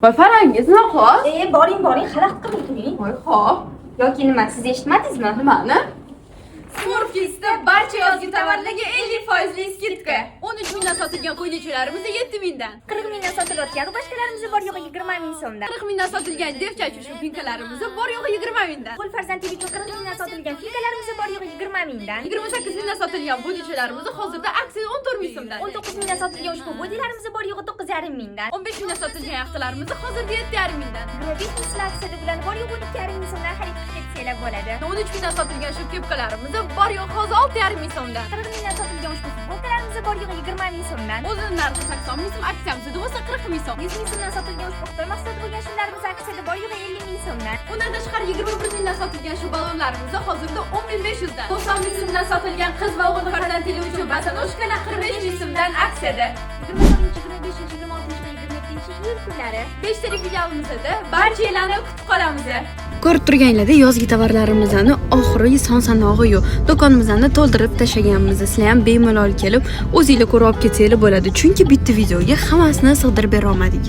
Voy, Farangiz, nima qilyapsiz? E, boring, boring, xalaqit qilmay turing. Voy, xo'p. Yoki nima, siz eshitmadingizmi? Nimani? Smurfisda barcha yozgi tovarlarga 50 foizli скидка. 13 mingdan sotilgan ko'ylakchalarimiz 7 mingdan. 40 mingdan sotilayotgan рубашка larimiz bor yo'g'i 20 ming so'mdan. 40 mingdan sotilgan девчачий шубинка larimiz bor yo'g'i 20 mingdan. Qo'l farzand uchun 40 mingdan sotilgan финка larimiz bor yo'g'i 20 mingdan. 28 mingdan sotilgan bodichalarimiz hozirda aksiyada 14 ming so'mdan. 19 mingdan sotilgan ushbu bodilarimiz bor yo'g'i 9,5 mingdan. 15 mingdan sotilgan yaxtalarimiz hozirda 7,5 mingdan. 25 ming so'm aksiyada, bularni bor yo'g'i 12,5 ming so'mdan xarid qilib ketsanglar bo'ladi. 13 mingdan sotilgan shu kepkalarimiz bor yo'g'i hozir 6,5 ming so'mdan. 40 mingdan sotilgan ushbu futbolkalarimiz bor yo'g'i 20 ming so'mdan. O'zini narxi 80 ming so'm, aksiyamizda bo'lsa 40 ming so'm. 100 ming so'mdan sotilgan ushbu Xitoy mahsuloti bo'lgan shimlarimiz aksiyada bor yo'g'i 50 ming so'mdan. Undan tashqari, 21 mingdan sotilgan shu ballonlarimiz hozirda 10 500 dan. 90 ming so'mdan sotilgan qiz va o'g'il farzandli uchun босоножка lar 45 ming so'mdan aksiyada. 24, 25, 26 va 27 iyul kunlari 5 talik filialimizda barchalarni kutib qolamiz. Ko'rib turganlarda, yozgi tovarlarimizni oxiri son sanog'i yo'q. Do'konimizni to'ldirib tashlaganmiz. Sizlar ham bemalol kelib, o'zinglar ko'rib olib ketsanglar bo'ladi. Chunki bitta videoga hammasini sig'dirib bera olmadik.